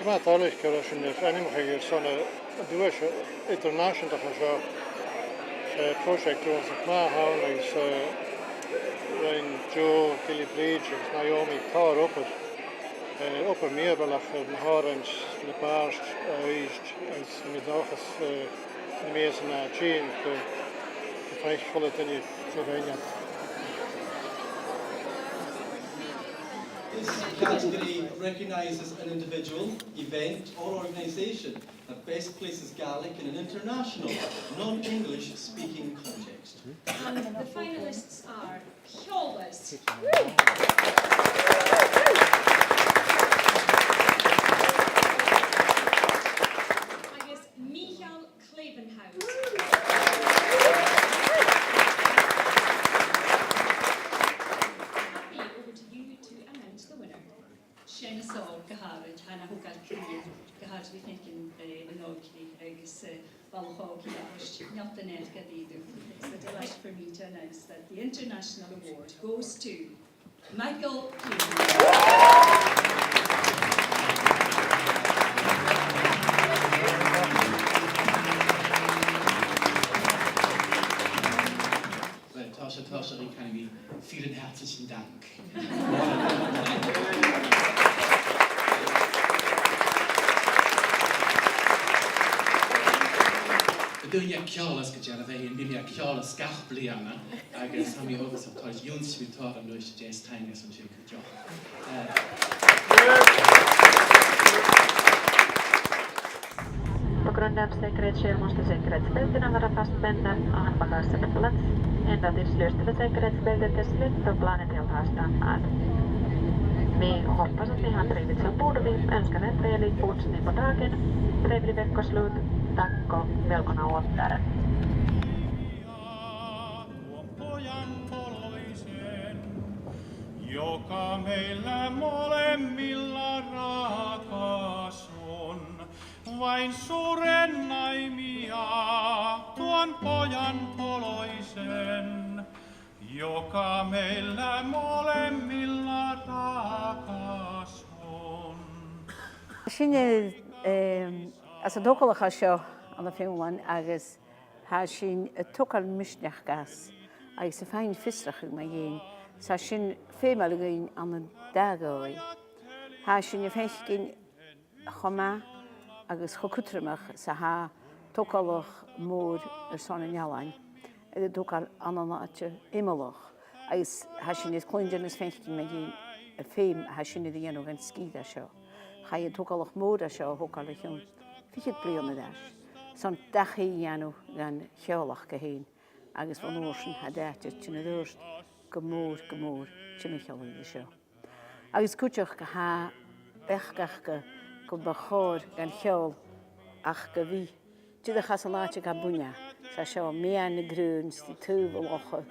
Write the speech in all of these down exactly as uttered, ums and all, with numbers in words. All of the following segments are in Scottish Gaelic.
Tha mi toilichte gu bheil sinn a' faighinn ainmeachadh airson an duais eadar-nàiseantach seo. 'S e pròiseact uabhasach math a th' ann agus, eh, rinn Joe Gillebrìde agus Naomi tòrr obair, eh, obair mhìorbhaileach air na h-òrain le bàird a-rithist agus tha mi an dòchas, eh, nam mìosan a tha tighinn gu, gum faic a h-uile duine dè rinn iad. This category recognises an individual, event or organisation that best places Gaelic in an international, non-English speaking context. And the finalists are Ceòlas. Agus Micheál Klevenhout. Happy, over to you to announce the winner. Sin e, so, gu h-àraid, tha na h-uile càil cruinn, gu h-àraid bhith faicinn, eh, an òigridh agus, eh, ball a' chòcaire a-rithist, neart an earca a bhith. It's a delight for me to announce that the international award goes to Micheál Klevenhout. Well, tá sé, tá sé, ag caint, vielen herzlichen Dank. Duine ag Ceòlas, gu dearbh fhèin, bidh mi ag Ceòlas gach bliadhna, agus tha mi an dòchas gu bheil sibh tòrr an-dràsta, deas taing airson sin cuideachd. Eh, På grund av säkerhetsskäl måste säkerhetsbältena vara fastspända och handbagaget på plats ända tills lyset för säkerhetsbältet är släckt och planet i halvfart stannar. Vi hoppas att ni har trivits ombord och vi önskar en trevlig fortsättning på dagen, trevlig veckoslut, tack och välkomna åter. Joka meillä molemmilla rakas on. Vain suren naimia tuon pojan poloisen, joka meillä molemmilla rakas on. Sinn, eh, anns an togalach seo ann am Fionlainn agus tha sinn a' togail misneachd às agus a' faighinn fiosrachadh mu dheidhinn. 'S tha sin feumail dhuinn ann an dà dhòigh. Tha sinn a' faicinn cho math agus cho cudromach 's a tha togalach mòr airson an ealain, a' togail ann an àite iomallach, agus tha sinn a' cluinntinn is faicinn mu dheidhinn am feum a tha sin air a dhèanamh dhan sgìre seo. Chaidh an togalach mòr seo a thogail o chionn fichead bliadhna air ais, son dachaigh a dhèanamh dhan t-seòladh fhèin, agus bhon uair sin tha an t-àite a' tighinn air adhart gu mòr, gu mòr timcheall air seo. Agus cuideachd tha beachd aca gum bu chòir dhan t-seòl ach a bhith dìreach anns an àite a tha e bunaithe, 's e seo meadhan na cruinn, 's e taobh an locha,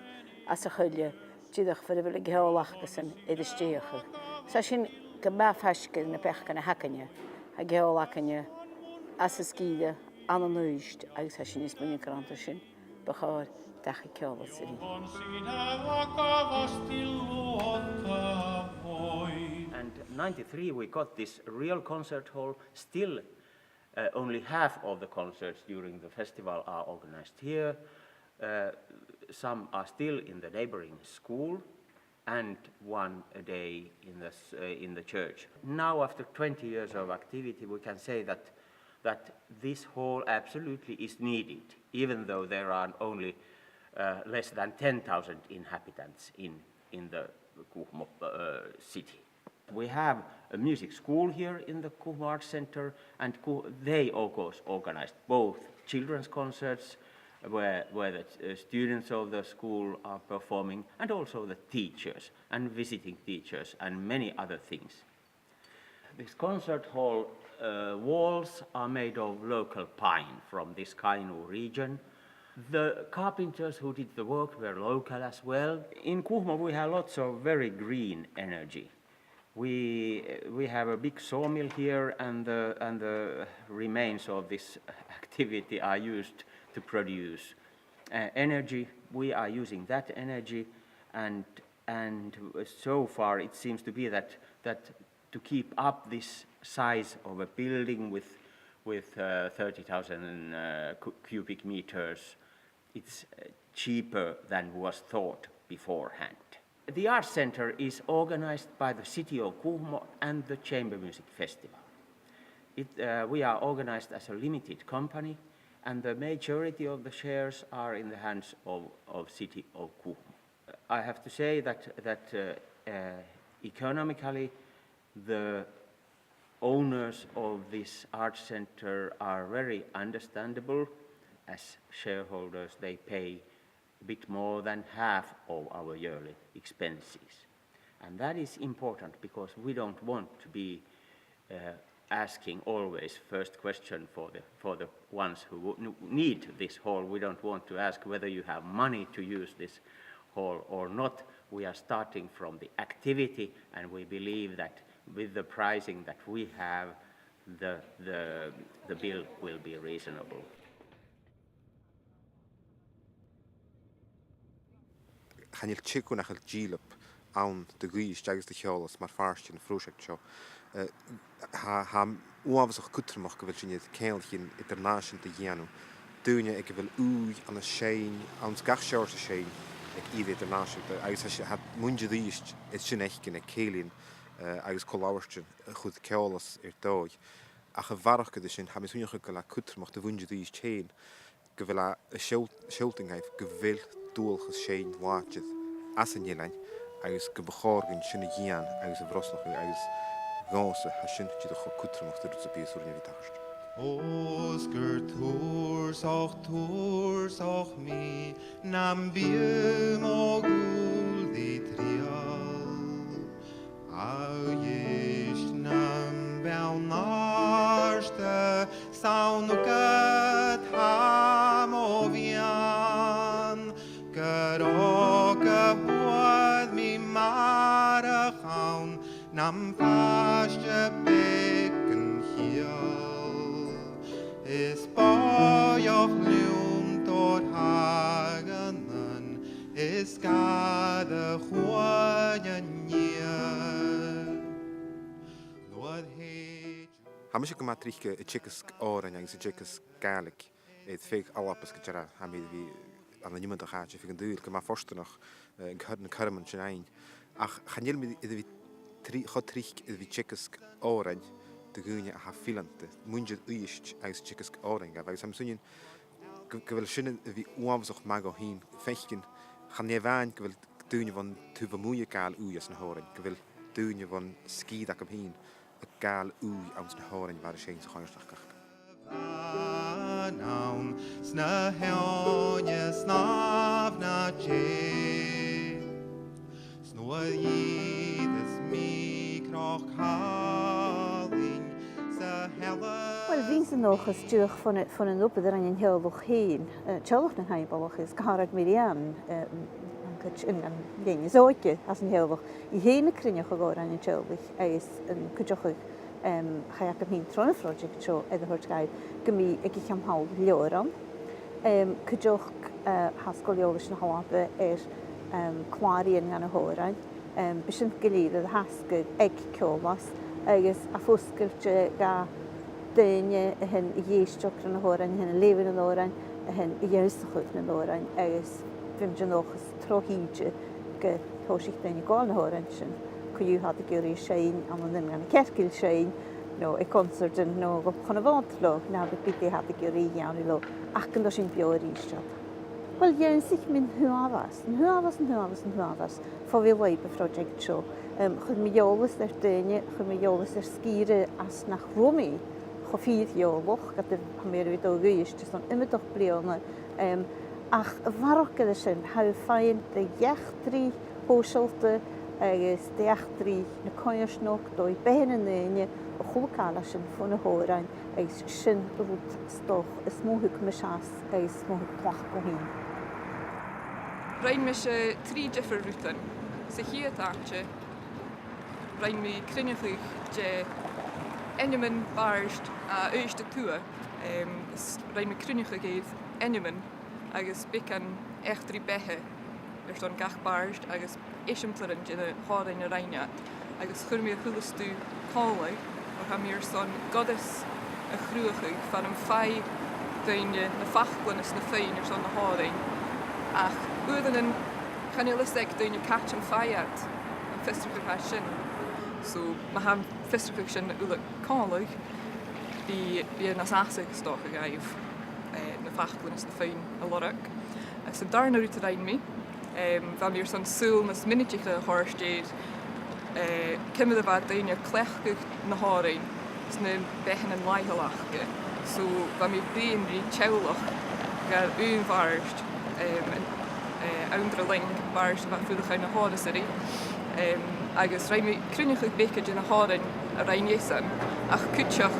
anns a' choille, dìreach far a bheil an ceòl acasan air a stèidheachadh. 'S e sin gu math faisg air na beachdan a th' againne, tha an ceòl againne anns an sgìre ann an Uibhist, agus tha sinn a' smaoineachadh gur ann an sin bu chòir dachaigh Ceòlas a bhith. And ninety-three, we got this real concert hall. Still, uh, only half of the concerts during the festival are organized here. Uh, some are still in the neighboring school, and one a day in the s-, uh, in the church. Now, after twenty years of activity, we can say that, that this hall absolutely is needed, even though there are only, uh, less than ten thousand inhabitants in, in the Kuhmo, uh, city. We have a music school here in the Kuhmo Arts Centre, and Ku-, they, of course, organized both children's concerts, where, where the, uh, students of the school are performing, and also the teachers and visiting teachers and many other things. This concert hall, uh, walls are made of local pine from this Kainuu region. The carpenters who did the work were local as well. In Kuhmo we have lots of very green energy. We, we have a big sawmill here, and the, and the remains of this activity are used to produce, uh, energy. We are using that energy, and, and so far it seems to be that, that To keep up this size of a building with, with, uh, thirty thousand, uh, cu-, cubic meters, it's, uh, cheaper than was thought beforehand. The Art Centre is organized by the City of Kuhmo and the Chamber Music Festival. It, uh, we are organized as a limited company, and the majority of the shares are in the hands of, of City of Kuhmo. I have to say that, that, uh, uh, economically, the owners of this art centre are very understandable. As shareholders, they pay a bit more than half of our yearly expenses. And that is important because we don't want to be, uh, asking always first question for the, for the ones who w-, need this hall. We don't want to ask whether you have money to use this hall or not. We are starting from the activity, and we believe that with the pricing that we have, the, the, the bill will be reasonable. Chan eil teagamh nach eil dìleab ann do dh'Uibhist agus do Cheòlas mar phàirt den phròiseact seo. Eh, tha, tha e uabhasach cudromach gu bheil sinn air ceanglaichean eadar-nàiseanta a dhèanamh. Daoine aig a bheil ùidh ann an seinn, anns gach seòrsa seinn, aig ìre eadar-nàiseanta, agus tha, tha muinntir Uibhist air sin fhaicinn aig cèilidhean, eh, agus co-labhairtean a chuir Ceòlas air dòigh. Ach a bharrachd air sin, tha mi a' smaoineachadh gu bheil e cudromach do mhuinntir Uibhist fhèin, gu bheil e a' seall-, sealltainn dhaibh gu bheil dualchas seinn làidir anns an eilean, agus gum bu chòir dhuinn sin a dhìon agus a bhrosnachadh, agus dhòmhsa tha sin dìreach cho cudromach ri rud sam bith as urrainn a bhith a' tachairt. Os gur tursach, tursach mi, nam biodh mo dhùil ri triall. A dh'èist nam beann-àirde, 's ann thugad tha mo mhiann, gur òg a fhuair mi marach ann, nam phàiste beagan chiall. Is bòidheach leum tòrr thaghnain, is gàire chuain an iar. Nuair thèid. Tha mise gu math tric a' teagasg òrain agus a' teagasg Gàidhlig air feadh Alba is gu dearbh, tha mi air a bhith ann an iomadach àite feadh an t-saoghail, gu math fortanach, eh, an cur-, na cothroman sin fhaighinn. Ach chan eil mi air a bhith tri-, cho tric air a bhith teagasg òrain do dhaoine a tha fileanta, muinntir Uibhist agus teagasg òrain dhaibh, agus tha mi a' smaoineachadh gu, gu bheil sin air a bhith uabhasach math dhomh fhìn, faicinn, chan e a-mhàin gu bheil daoine bhon taobh a-muigh a' gabhail ùidh anns na h-òrain, gu bheil daoine bhon sgìre agam fhìn a' gabhail ùidh anns na h-òrain mar as fheàrr sa choimhearsnachd. Ann sna h-eòin, snàmh na tèid, 's nuair a dh'fheumas mi croch-chàlainn sa shealladh. Uill, bhithinn-sa an dòchas dìreach bhon a', bhon an obair a rinn an teaghlach fhèin, eh, teaghlach nan Caimbeulach is gu h-àraid Mary Ann, eh, an cuid, an, an leanabh as òige às an teaghlach, i fhèin a' cruinneachadh òrain an teaghlaich agus an cuideachadh, em, chaidh agam fhìn tron a' phròiseact seo air a thoirt dhaibh gum bi aig a' cheann thall leabhar ann. Em, cuideachd, eh, tha Sgoil Eòlais na h-Alba air, em, clàradh dhen na h-òrain. Em, bidh sin gu lèir air a thasgadh aig Ceòlas, agus tha e fosgailte do dhaoine a tha a' dèanamh na h-òrain, a tha a' leughadh nan òrain, a tha ag ionnsachadh nan òrain, agus bidh mi an dòchas tro thìde gun tòisich daoine a' gabhail nan òrain sin, co-dhiù tha iad ag iarraidh seinn ann an Eilean a' Chearcaill, seinn, no aig consairtean, no gu Chonabhàt leotha, no ge bith dè tha iad ag iarraidh a dhèanamh leotha, ach gun toir sinn beò a-rithist iad. Uill, dh'ionnsaich mi an t-uabhas, an t-uabhas, an t-uabhas, an t-uabhas, bho bhith a' leughadh am pròiseact seo. Em, chuir mi eòlas air daoine, chuir mi eòlas air sgìre às nach robh mi cho fìor eòlach, ged a tha mi air a bhith a' dol a dh'Uibhist airson iomadach bliadhna, em, ach a bharrachd air sin, tha thu a' faighinn de dh'eachdraidh shòisealta agus de dh'eachdraidh na coimhearsnachd, dòigh-beatha nan daoine, a h-uile càil sin fon na h-òrain, agus sin an rud 's dòcha as motha a thug mise às agus as motha a thug tlachd dhomh fhìn. Rinn mise trì diofar rudan. Sa chiad àite, rinn mi cruinneachadh de ainmean bàird à Uibhist a Tuath, em, is rinn mi cruinneachadh air ainmean agus beagan eachdraidh-beatha airson gach bàrd agus eisimpleirean de na h-òrain a rinn iad. Agus chuir mi a h-uile stuth còmhla, oir tha mi airson goireas a chruthachadh far am faigh daoine na faclan is na fuinn airson na h-òrain. Ach uaireannan chan eil fhios aig daoine càit am faigh iad am fiosrachadh a tha sin. So, ma tha am fiosrachadh sin uile còmhla, bidh, bidh e nas fhasa, 's dòcha, dhaibh, eh, na faclan is na fuinn a lorg. Agus an dàrna rud a rinn mi, em, bha mi airson sùil nas mionaidiche a thoirt air, eh, ciamar a bha daoine a' cleachdadh na h-òrain sna beathannan làitheil aca. So, bha mi a' bruidhinn ri teaghlach dhen aon bhàrd, em, an, eh, Anndra Laing, bàrd a bha a' fuireach ann an Òraisean, em, agus rinn mi cruinneachadh beag de na h-òrain a rinn esan, ach cuideachd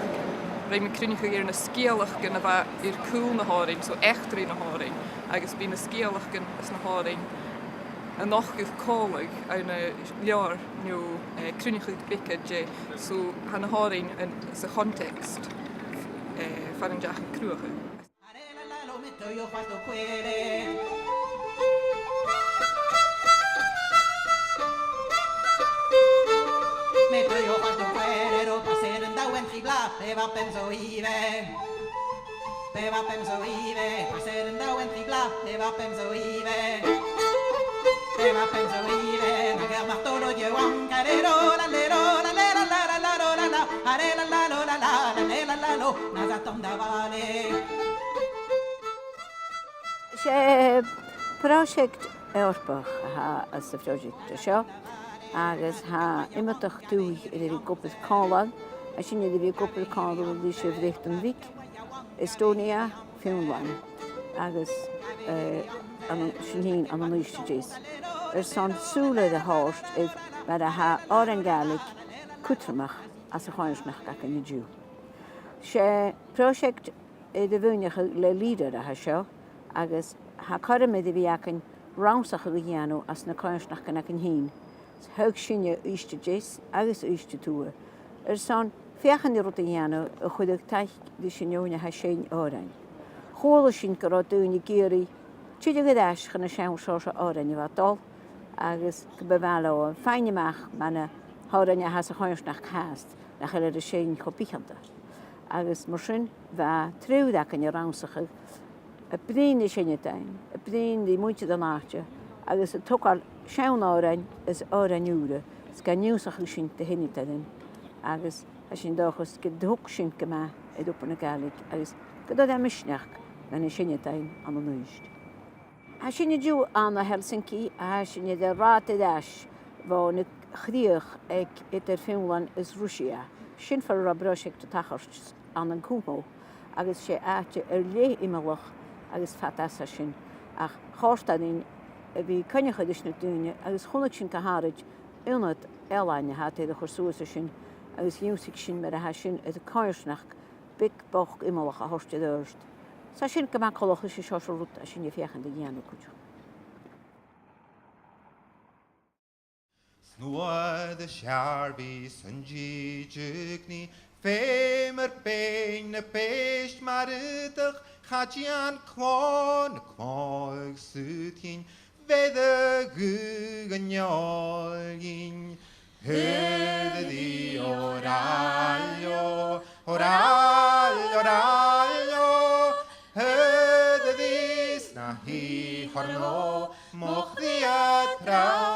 rinn mi cruinneachadh air na sgeulachdan a bha air cùl nan òran, so eachdraidh nan òran, agus bidh na sgeulachdan is na h-òrain a' nochdadh còmhla ann an leabhar no, eh, cruinneachadh beag dheth, so tha na h-òrain ann sa chontext, eh, far an deach an cruthachadh. Is e pròiseact Eòrpach a tha anns a' phròiseact seo, agus tha iomadach dùthaich air a bhith ag obair còmhla, tha sinne air a bhith ag obair còmhla ris a' Bhreatainn Bhig, Estonia, Fionnlaghan agus, eh, an, sinn fhìn ann an Uibhist a Deas. Airson sùil a thoirt air mar a tha òrain Ghàidhlig cudromach anns a' choimhearsnachd againn an-diugh. 'S e pròiseact air a mhaoineachadh le lìbhrigeadh a tha seo, agus tha cothrom air a bhith againn rannsachadh a dhèanamh anns na coimhearsnachdan againn fhìn. Thagh sinne Uibhist a Deas agus Uibhist a Tuath airson feuchainn ri rud a dhèanamh a chuireadh taic ris an fheadhainn a tha a' seinn òrain. Chuala sinn gun robh daoine ag iarraidh tilleadh air ais chun na seann seòrsa òrain a bha a' dol, agus gum bu mhath leotha faighinn a-mach mu na h-òrain a tha sa choimhearsnachd fhathast nach eil air a seinn cho bitheanta. Agus mar sin, bha triùir againn a' rannsachadh, a' bruidhinn ri seinneadairean, a' bruidhinn ri muinntir an àite, agus a' togail seann òrain is òrain ùra, is gan ionnsachadh sin do sheinneadairean. Agus tha sinn an dòchas gun tug sin gu math air obair na Gàidhlig, agus gun toir e misneachd dha na seinneadairean ann an Uibhist. Tha sinn an-diugh ann an Helsinki, tha sinn air an rathad air ais bho na crìoch aig eadar Fionnlaghan is Ruisia. Sin far an robh pròiseact a' tachairt ann an Kuhmo, agus 's e àite air leth iomallach agus fada às a sin, ach chòrd e rinn a bhith a' coinneachadh ris na daoine, agus chunnaic sinn gu h-àraid ionad ealain a tha iad air a chur suas an sin, agus dh'ionnsaich sinn mar a tha sin air coimhearsnachd beag bochd iomallach a thoirt air adhart. 'S tha sin gu math coltach ris an seòrsa rud a tha sinn a' feuchainn ri dhèanamh cuideachd. Snuadh is searbh is an dìdeag nì, feumar beinn na pèist mar aodach, cha dèan clò na clòimh sùd dhinn, bheir a' ghaoth an eòl dhinn. Hurraidh, oraille, oraille, oraille, hurraidh, sna h-ìth thar no, mo chridhe tràth.